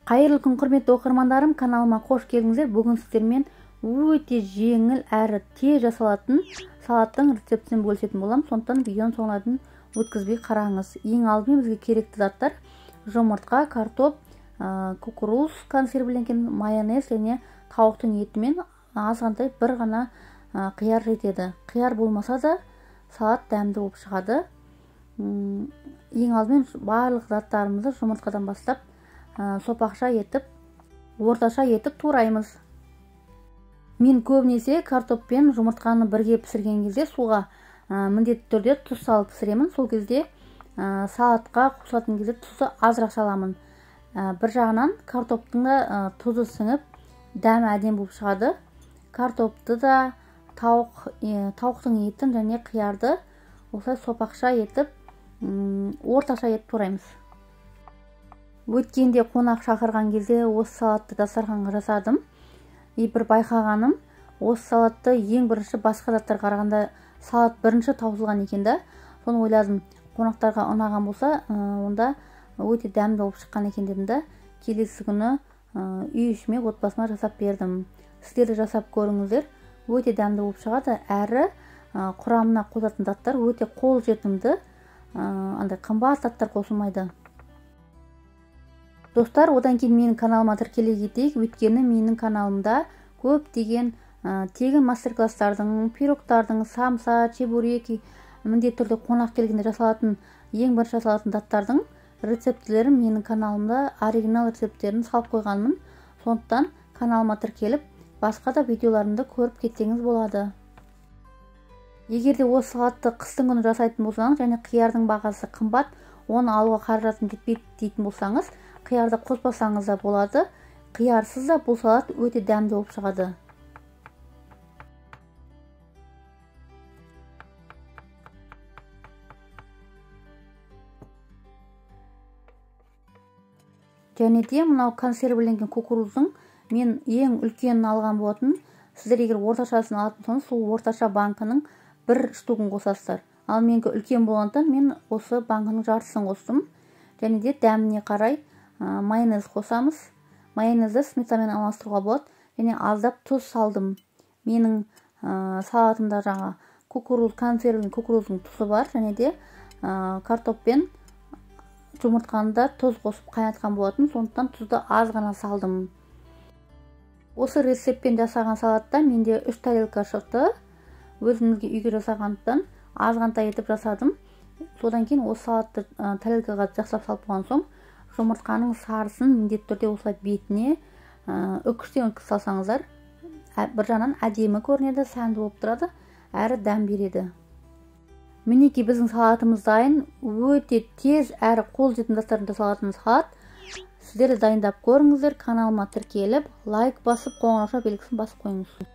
Қайырлы күн, құрметті оқырмандарым, каналыма қош келдіңіздер. Бүгін сіздермен өте жеңіл әрі тез жасалатын салаттың рецептімен бөлісетін боламын. Сондықтан видеоның соңына дейін өткізбей қараңыз. Ең алдымен бізге керекті заттар: жұмыртқа, картоп, кукуруз консервіленген, майонез және тауықтың етімен азғантай бір ғана қияр жетеді. Қияр болмаса да салат дәмді болып шығады. Ең алдымен барлық заттарымызды жұмыртқадан бастап сопақша етіп, орташа етіп тураймыз. Мен көбінесе картоп пен жұмыртқаны бірге пісірген кезде суға міндетті түрде тұз салып пісіремін. Сол кезде салатқа қосатын кезде тұзды азырақ саламын. Бір жағынан картоптың да тұзы сіңіп, дәмі әдемі болып шығады. Картопты да, тауықтың етін және қиярды осылай сопақша етіп, орташа етіп тураймыз. Өткенде қонақ шақырған кезде осы салатты дастарханға жасадым. И бір байқағаным, осы салатты ең бірінші басқа заттарға қарағанда салат бірінші таусылған екен да. Соны ойладым, қонақтарға ұнаған болса, онда өте дәмді болып шыққан екен дедім да. Келесі күні үй ішіме, отбасыма жасап бердім. Сіздер де жасап көріңіздер, өте дәмді болып шығады. Әрі құрамына қосатын заттар өте қолжетімді, андай қымбат заттар қосылмайды. Достар, одан кейін менің каналыма тіркеле кетейік. Өйткені менің каналымда көптеген тегін мастер-класстардың, пирогтардың, самса, чебуреки, міндетті түрде қонақ келгенде жасалатын, ең бірінші жасалатын заттардың рецептілерін менің каналымда оригинал рецепттерін салып қойғанмын. Сондықтан каналыма тіркеліп, басқа да видеоларымды көріп кетсеңіз болады. Егер де осы салатты қыстың күні жасайтын болсаңыз және қиярдың бағасы қымбат, оны алуға қаражатым жетпейді дейтін болсаңыз, қиярды қоспасаңыз да болады. Қиярсыз да бұл салат өте дәмді болып шығады. Және де мынау консервіленген кукуруздың мен ең үлкенін алған болатын. Сіздер егер орташасын алатын болсаңыз, сол орташа банкінің бір штугін қосасыздар. Ал менікі үлкен болғандықтан мен осы банкінің жартысын қостым. Және де дәміне қарай майонез қосамыз. Майонезді сметанамен алмастыруға болады. Және аздап тұз салдым. Менің салатымда жаңа кукуруз, консервіленген кукуруздың тұзы бар. Және де картоп пен жұмыртқаны да тұз қосып қайнатқан болатын. Сондықтан тұзды аз ғана салдым. Осы рецептпен жасаған салатта менде 3 тарелка шықты. Өзімізге үйге жасағандықтан азғантай етіп жасадым. Содан кейін осы салатты тарелкаға жақсылап салып болған соң, жұмыртқаның сарысын міндетті түрде осылай бетіне үкіштен өткізіп салсаңыздар, бір жағынан әдемі көрінеді, сәнді болып тұрады, әрі дәм береді. Мінекей біздің салатымыз дайын. Өте тез әрі қолжетімді заттардан жасалатын салат. Сіздер де дайындап көріңіздер. Каналыма тіркеліп, лайк басып, қоңырауша белгісін басып қойыңыз.